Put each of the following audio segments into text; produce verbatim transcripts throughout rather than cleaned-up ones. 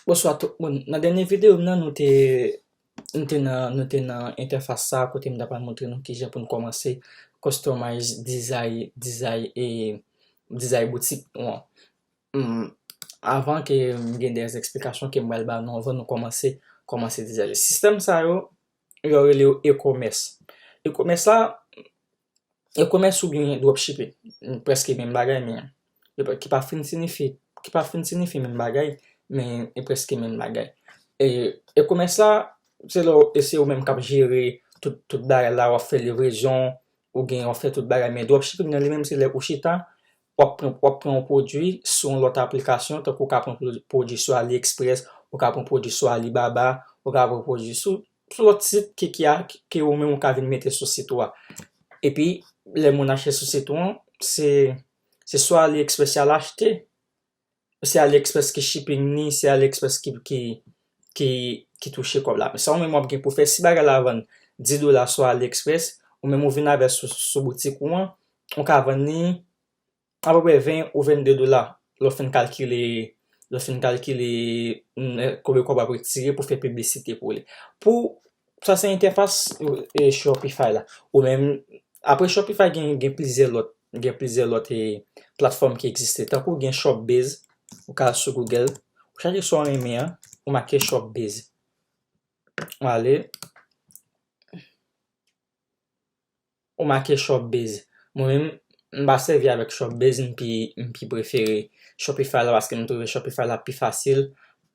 Bonswa tout moun. Nan dènye videyo m nan, nou te, nou te nan, nou te nan entèfas sa a kote m ta pral montre nou kijan pou n kòmanse customize design, design, e, design boutik nou an. Hmm, avan ke m gen de esplikasyon ke m pral ba nou, anvan nou kòmanse, kòmanse design. Sistèm sa yo, yo rele yo e-commerce. E-commerce la, e-commerce oubyen dropshipping, prèske menm bagay, men yo pa, ki pa fin siyifi, ki pa fin siyifi menm bagay, men e prèske menm bagay. E, e-commerce la, se lè w, e se ou menm k ap jere tout, tout bagay la, w ap fè livrezon, ou gen, w ap fè tout bagay, men dropshipping nan li menm, se lè ou chita, w ap pran, w ap pran yon pwodui sou yon lòt aplikasyon, tankou ou ka pran pwodui sou AliExpress, ou ka pran pwodui sou Alibaba, ou ka pran pwodui sou, sou lòt sit ke, ki a, ke ou menm ou ka vin mete sou sit ou a. Epi, lè moun achte sou sit ou an, se, se swa AliExpress y al achte, se AliExpress ki shipping ni, se AliExpress ki, ki, ki, ki touche kòb la. Men sa ou menm w ap gen pou fè, si bagay la vann dis dola sou AliExpress, ou menm ou vin avè l sou, sou boutik ou an, ou ka vann li apepre ven ou vennde dola, lè w fin kalkile, lè w fin kalkile, mm, konbyen kòb w ap retire pou fè piblisite pou li. Pou, sa se entèfas, e, Shopify la. Ou menm, apre Shopify, gen, gen plizyè lòt, gen plizyè lòt, e, platfòm ki egziste. Tankou gen Shopbase, ou ka al sou Google, ou chache sa w renmen an, ou make Shopbase. Ou ale, ou make Shopbase. Mwen menm, m pa sèvi avèk Shopbase, m pi, m pi prefere Shopify la paske m twouve Shopify la pi fasil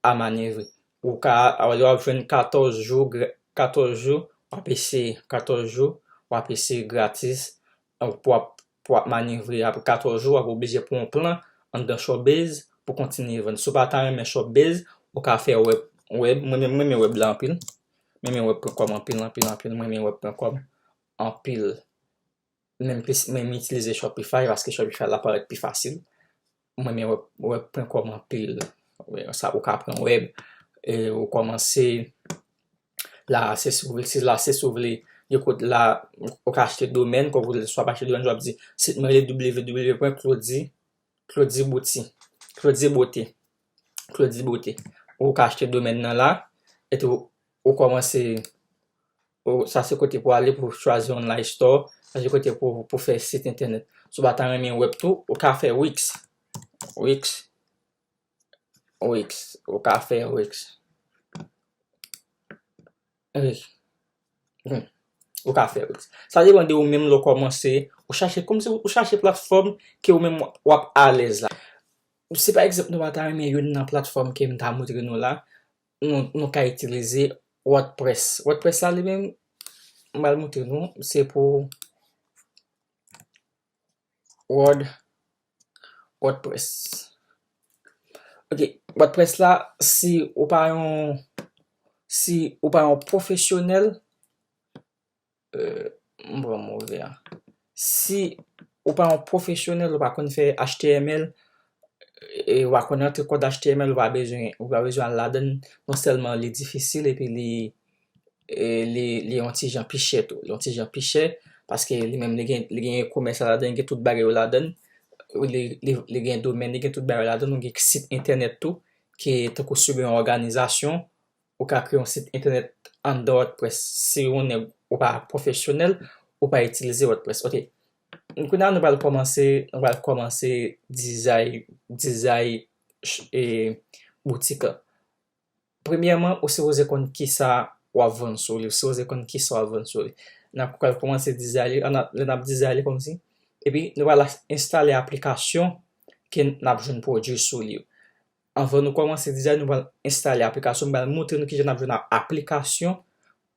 a manyevre. Ou ka, lè w ap jwenn katòz jou, gra-, katòz jou, w ap eseye katòz jou, w ap eseye gratis, pou w ap, pou w ap manyevre apre katòz jou, w ap oblije pran yon plan anndan Shopbase pou kontinye vann. Si w pa ta renmen Shopbase, ou ka fè web, web, mwen menm, mwen renmen web la anpil. Mwen renmen web pwen kòm anpil, anpil, anpil. Mwen renmen web pwen kòm anpil. Menm plis, mwen itilize Shopify paske Shopify la parèt pi fasil. Mwen renmen web, web pwen kòm anpil. Sa ou ka pran web, e, ou kòmanse la, se si w vle, se la, se si w vle, gen kote la, ou ka achte domèn, kòm ou vle, swa pa achte domèn, w ap di, sit mwen rele W W W pwen Claudy, Claudy Beauty, Claudy Beauté, Claudy Beauté. Ou ka achte domèn nan la, epi ou, ou kòmanse, ou, sa se kote pou ale pou chwazi online store, sa se kote pou, pou fè sit entènèt. Si w pa ta renmen web tou, ou ka fè Wix. Wix. Wix. Ou ka fè Wix. Wi. Hmm. Ou ka fè Wix. Sa depann de ou menm lè w kòmanse, ou chache, kòmsi ou chache platfòm ke ou menm w ap alèz la. Si pa egzanp nou pa ta renmen youn nan platfòm ke m ta montre nou la, nou, nou ka itilize WordPress. WordPress la li menm, m pral montre nou, se pou Word, WordPress. Ok, WordPress la, si ou pa yon, si ou pa yon pwofesyonèl, euh, m pran move a. Si ou pa yon pwofesyonèl, ou pa konn fè H T M L, e ou pa konn rantre kòd H T M L, ou pa bezwen, ou pa bezwen al ladann, non sèlman li difisil, epi li, e li, li yon ti jan pi chè tou. Li yon ti jan pi chè, paske li menm, li gen, li gen e-commerce la ladann, li gen tout bagay yo ladann. Li, li, li gen domèn, li gen tout bagay yo ladann, ou gen sit entènèt tou, ke tankou si w gen yon òganizasyon, ou ka kreye yon sit entènèt anndan WordPress. Si yon nèg ou pa pwofesyonèl, ou pa itilize WordPress. Ok. Kounye a, nou pral kòmanse, nou pral kòmanse dizay, dizay, e, boutik la. Premyèman, ou sipoze konn kisa w ap vann sou li, ou sipoze konn kisa w ap vann sou li. N ap pral kòmanse dizay li, ann ap, lè n ap dizay li kòmsi. Epi, nou pral enstale aplikasyon ke n ap jwenn pwodui sou li yo. Anvan nou kòmanse dizay, nou pral enstale aplikasyon, m pral montre nou kijan n ap jwenn a-, aplikasyon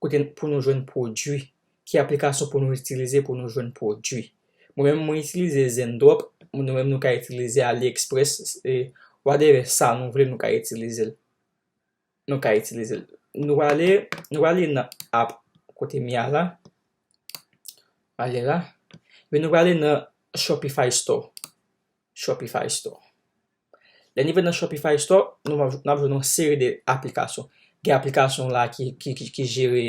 kote pou nou jwenn pwodui. Ki aplikasyon pou nou itilize pou nou jwenn pwodui. Mwen menm, mwen itilize Zendrop, nou menm nou ka itilize AliExpress, e, whatever sa nou vle, nou ka itilize l. Nou ka itilize l. Nou prale, nou prale nan app kote m ye a la. Ale la. Epi nou prale nan Shopify Store. Shopify Store. Lè n rive nan Shopify Store, nou va, n ap jwenn yon seri de aplikasyon. Gen aplikasyon la ki, ki, ki, ki jere,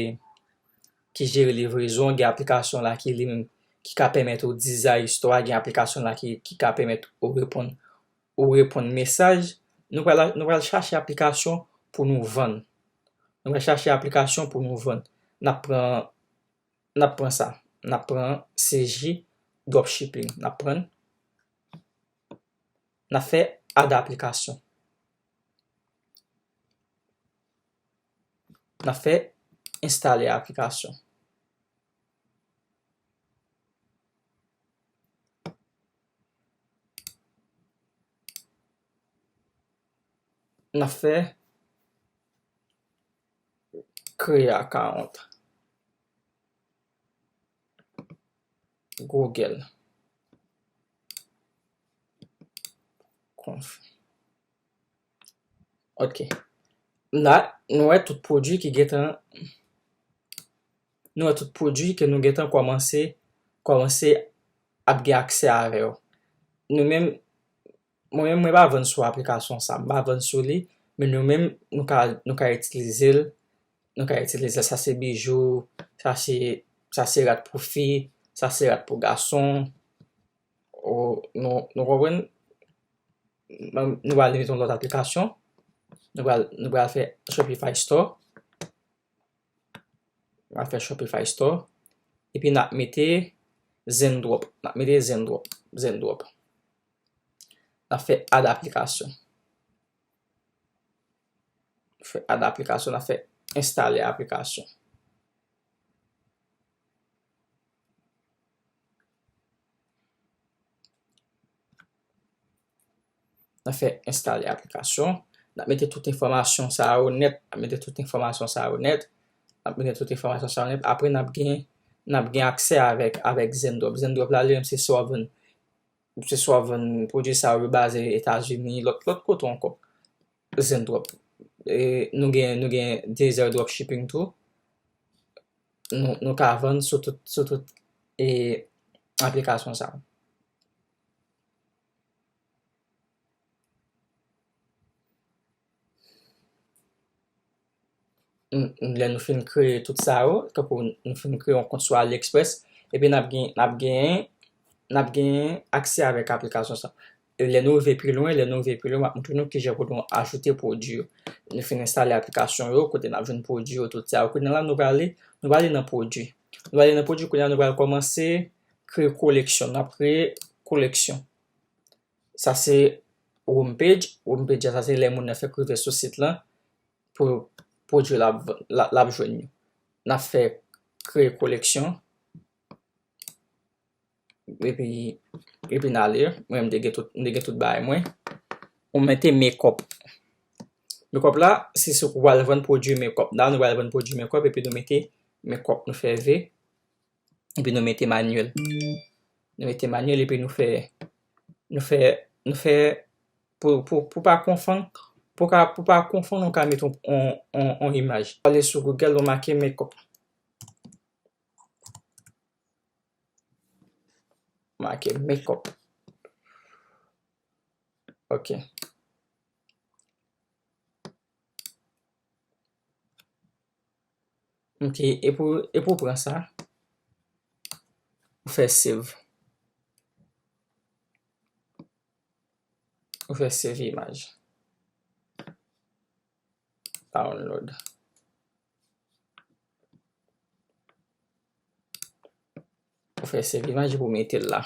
ki jere livrezon, gen aplikasyon la ki li menm ki ka pèmèt ou dizay istwa, gen aplikasyon la ki, ki ka pèmèt ou reponn, ou reponn mesaj. Nou pral, nou pral chache aplikasyon pou nou vann. Nou pral chache aplikasyon pou nou vann. N ap pran, n ap pran sa. N ap pran C J Dropshipping. N ap pran, n ap fè add application. N ap fè enstale aplikasyon. N ap fè kreye account. Google. Conf. Ok. La, nou wè tout pwodui ki gentan, nou wè tout pwodui ke nou gentan kòmanse, kòmanse ap gen aksè avè yo. Nou menm, mwen menm, mwen pa vann sou aplikasyon sa, m pa vann sou li, men nou menm, nou ka, nou ka itilize l, nou ka itilize l. Sa se bijou, sa se, sa se rad pou fi, sa se rad pou gason. O, nou, nou konprann? Nou pral mete yon lòt aplikasyon. Nou pral, nou pral fè Shopify Store. Nou pral fè Shopify Store. Epi n ap mete Zendrop. N ap mete Zendrop. Zendrop. N ap fè add application. Fè add application, n ap fè enstale aplikasyon. N ap fè enstale aplikasyon. N ap mete tout enfòmasyon sa yo nèt. N ap mete tout enfòmasyon sa yo nèt. N ap mete tout enfòmasyon sa yo nèt. Apre, n ap gen, n ap gen aksè avèk, avèk Zendrop. Zendrop la, li menm, se swa vann, se swa vann pwodui sa yo baze Etazini, lòt, lòt kote ankò. Zendrop. E, nou gen, nou gen Desert Dropshipping tou. Nou, nou ka vann sou tout, sou tout, e, aplikasyon sa yo. N-, n-, lè nou fin kreye tout sa yo, tankou nou fin kreye yon kont sou AliExpress, epi n ap gen, n ap gen, n ap gen aksè avèk aplikasyon sa. E lè nou rive pi lwen, lè nou rive pi lwen, m ap montre nou kijan pou nou ajoute pwodui yo. Nou fin enstale aplikasyon yo, kote n ap jwenn pwodui yo, tout sa yo. Kounye a la, nou prale, nou prale nan pwodui. Nou prale nan pwodui, kounye a, nou pral kòmanse kreye koleksyon. N ap kreye koleksyon. Sa se home page. Home page a, sa se lè moun nan fèk rive sou sit lan pou pwodui l ap, l ap, l ap jwenn yo. N ap fè kreye koleksyon. Epi, epi n ale. Mwen, m te gen tout, m te gen tout bagay mwen. Ou mete makeup. Makeup la, se si w pral vann pwodui makeup. La, nou pral vann pwodui makeup, epi nou mete makeup, nou fè V. Epi nou mete manuel. Nou mete manuel, epi nou fè, nou fè, nou fè, pou, pou, pou pa konfonn, pou ka, pou pa konfonn, nou ka mete on, on, on, on imaj. Ale sou Google, nou make makeup. Make makeup. Ok. Ok, epi w, epi w pran sa, ou fè save. Ou fè save imaj. Download. Ou fè save imaj pou mete l la.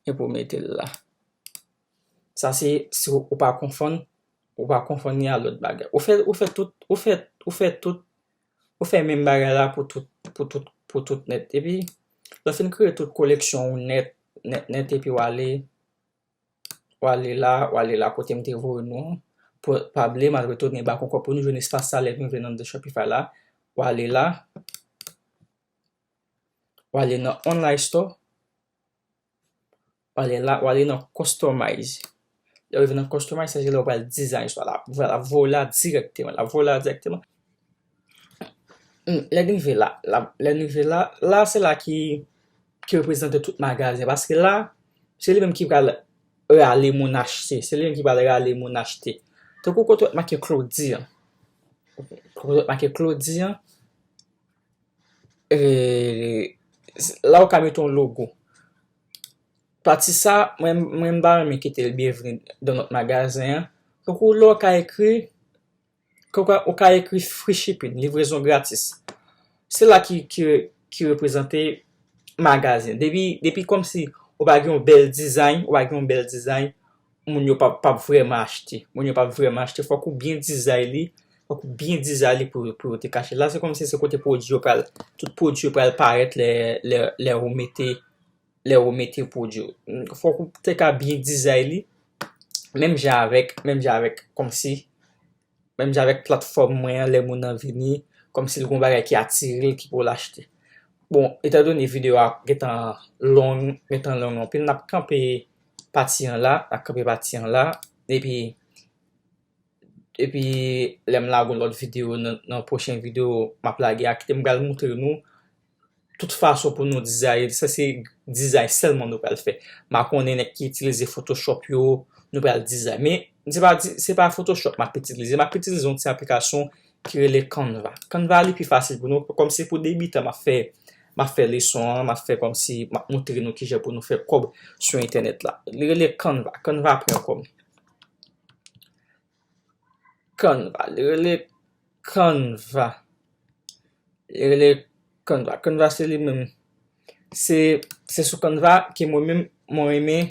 Epi w mete l la. Sa se si w, ou pa konfonn, ou pa konfonn li a lòt bagay. Ou fè, ou fè tout, ou fè, ou fè tout, ou fè menm bagay la pou tout, pou tout, pou tout nèt. Epi, lè w fin kreye tout koleksyon ou nèt, nèt, nèt, epi w ale, w ale la, w ale la kote m te voye nou an. Pou, pa bliye, m al retounen bak ankò pou nou jwenn espas sa lè nou vin anndan Shopify la. W ale la, w ale nan Online Store, w ale la, w ale nan Customize. Lè w rive nan Customize, sa se lè w pral design store la. L ap voye w la dirèkteman. L ap voye w la dirèkteman. Hmm, lè n rive la, la, lè n rive la, la se la ki, ki reprezante tout magazen. Paske la, se li menm ki pral rale moun achte. Se li menm ki pral rale moun achte. Tankou kote w make Claudie an. Kote w make Claudie an, e, la ou ka mete yon logo. Pati sa, mwen, mwen m pa renmen kite l byenvni dans notre magasin an. Tankou lè w ka ekri, ou ka, ou ka ekri free shipping, livrezon gratis. Se la ki, ki, ki reprezante magazen. Depi, depi kòmsi ou pa gen yon bèl dizay, ou pa gen yon bèl dizay, moun yo p ap, p ap vrèman achte. Moun yo p ap vrèman achte. Fòk ou byen dizay li. Fòk ou byen dizay li pou, pou yo te kache. La, se kòmsi se kote pwodui yo pral, tout pwodui yo pral parèt lè, lè, lè ou mete, lè ou mete pwodui yo. Fòk ou te ka byen dizay li. Menm jan avèk, menm jan avèk, kòmsi, menm jan avèk platfòm mwen an, lè moun nan vini, kòmsi l gon bagay ki atire l, ki pou l achte. Bon, etandone videyo a gentan long, gentan long anpil, n ap kanpe pati an la, n ap kanpe pati an la, epi, epi lè m lage yon lòt videyo nan, nan pwochen videyo m ap lage a, kite m pral moutre nou tout fason pou nou dizaye, sa se dizay sèlman nou pral fè. M pa konnen nèg ki itilize Photoshop yo, nou pral dizay. Men, se pa, se pa Photoshop m ap itilize. M ap itilize yon ti aplikasyon ki rele Canva. Canva li pi fasil pou nou, kòmsi pou debitan m ap fè, m ap fè leson an, m ap fè kòmsi, m ap moutre nou kijan pou nou fè kòb sou entènèt la. Li rele Canva, canva point com. Canva, li rele Canva. Li rele Canva. Canva se li menm. Se, se sou Canva ke mwen menm, mwen renmen,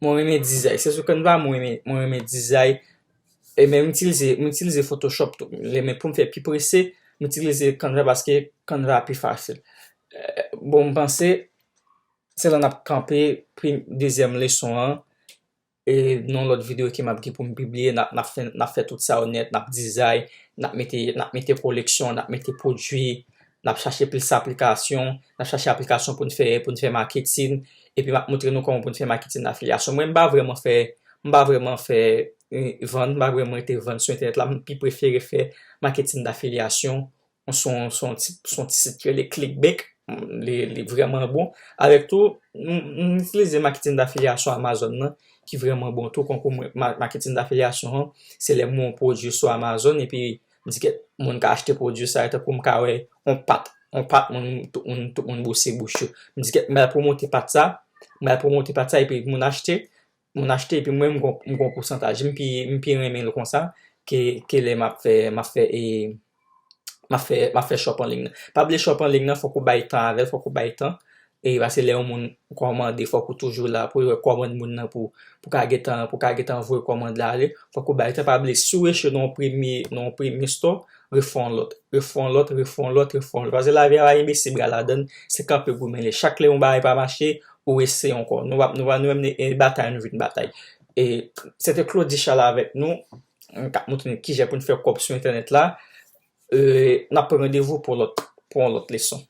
mwen renmen dizay. Se sou Canva mwen renmen, mwen renmen dizay. E men m itilize, m itilize Photoshop tou. Men pou m fè pi prese, m itilize Canva paske Canva pi fasil. Eh, bon, m panse se la n ap kanpe pri-, dezyèm leson an. E nan lòt videyo ke m ap gen pou m pibliye, n ap, n ap fè, n ap fè tout sa yo nèt, n ap dizay, n ap mete, n ap mete koleksyon, n ap mete pwodui, n ap chache plis aplikasyon, n ap chache aplikasyon pou n fè, pou n fè maketin, epi m ap moutre nou kòman pou n fè maketin dafilyasyon. Mwen, m pa vrèman fè, m pa vrèman fè, eh, vann, m pa vrèman rete vann sou entènèt la, m pi prefere fè maketin dafilyasyon, se yon, se yon ti, se yon ti sit ki rele Clickbank. Li, li vrèman bon. Avèk tou, m, m itilize maketin dafilyasyon Amazon nan, ki vrèman bon tou. Konkou mwen, ma-, maketin dafilyasyon an, se lè m wè yon pwodui sou Amazon, epi m di kèt moun ka achte pwodui sa, tankou m ka wè yon pat, yon pat, moun, tout moun, tout moun bouse bouch yo. M di kèt m al pwomote pat sa, m al pwomote pat sa, epi moun achte, moun achte, epi mwen, m gon, m gon pousantaj. M pi, m pi renmen l konsa, ke, ke lè m ap fè, m ap fè, e, m ap fè, m ap fè shop an liy nan. Pa bliye shop an liy nan, fòk ou bay tan avè l, fòk ou bay tan. E paske lè yon moun kòmande, fòk ou toujou la pou yo kòmand moun nan pou, pou ka gentan, pou ka gentan voye kòmand la ale. Fòk ou bay tan, pa bliye si w eche nan yon premye, nan yon premye store, refè yon lòt, refè yon lòt, refè yon lòt, refè yon lòt. Paske lavi a pa gen bese bra ladan l, se kanpe goumen li. Chak lè yon bagay pa mache, ou eseye ankò. Nou pa, nou pa, nou menm, e batay nou vin batay. E se te Claudy Charles avèk nou, k ap montre nou kijan pou n fè kòb sou entènèt la. E n ap pran randevou pou lòt, pou yon lòt leson.